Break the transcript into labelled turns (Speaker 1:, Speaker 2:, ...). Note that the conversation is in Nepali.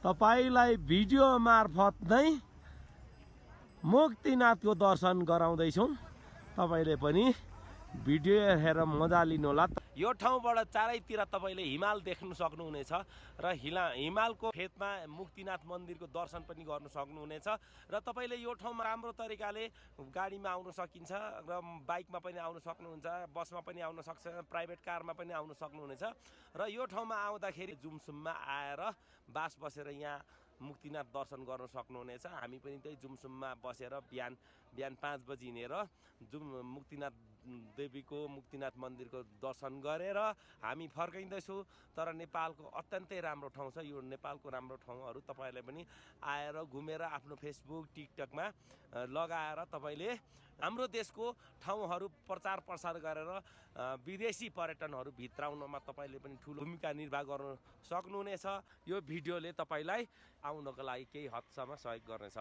Speaker 1: तपाईलाई भिडियो मार्फत नै मुक्तिनाथको दर्शन गराउँदैछौँ। तपाईले पनि भिडियो हेरेर मजा लिनुहोला। यो ठाउँबाट चारैतिर तपाईले हिमाल देख्न सक्नुहुनेछ र हिमालको फेदमा मुक्तिनाथ मन्दिरको दर्शन पनि गर्न सक्नुहुनेछ र तपाईले यो ठाउँमा राम्रो तरिकाले गाडीमा आउन सकिन्छ र बाइकमा पनि आउन सक्नुहुन्छ, बसमा पनि आउन सक्छ, प्राइभेट कारमा पनि आउन सक्नुहुनेछ र यो ठाउँमा आउँदाखेरि जुमसुममा आएर बास बसेर यहाँ मुक्तिनाथ दर्शन गर्न सक्नुहुनेछ। हामी पनि त्यही जुमसुममा बसेर बिहान 5 बजी हिँडेर मुक्तिनाथ देवीको मुक्तिनाथ मन्दिरको दर्शन गरेर हामी फर्किँदैछौँ। तर नेपालको अत्यन्तै राम्रो ठाउँ छ। यो नेपालको राम्रो ठाउँहरू तपाईहरुले पनि आएर घुमेर आफ्नो फेसबुक टिकटकमा लगाएर तपाईले हाम्रो देशको ठाउँहरू प्रचार प्रसार गरेर विदेशी पर्यटनहरू भित्राउनमा तपाईले पनि ठूलो भूमिका निर्वाह गर्न सक्नुहुनेछ। यो भिडियोले तपाईलाई आउनको लागि केही हदसम्म सहयोग गर्नेछ।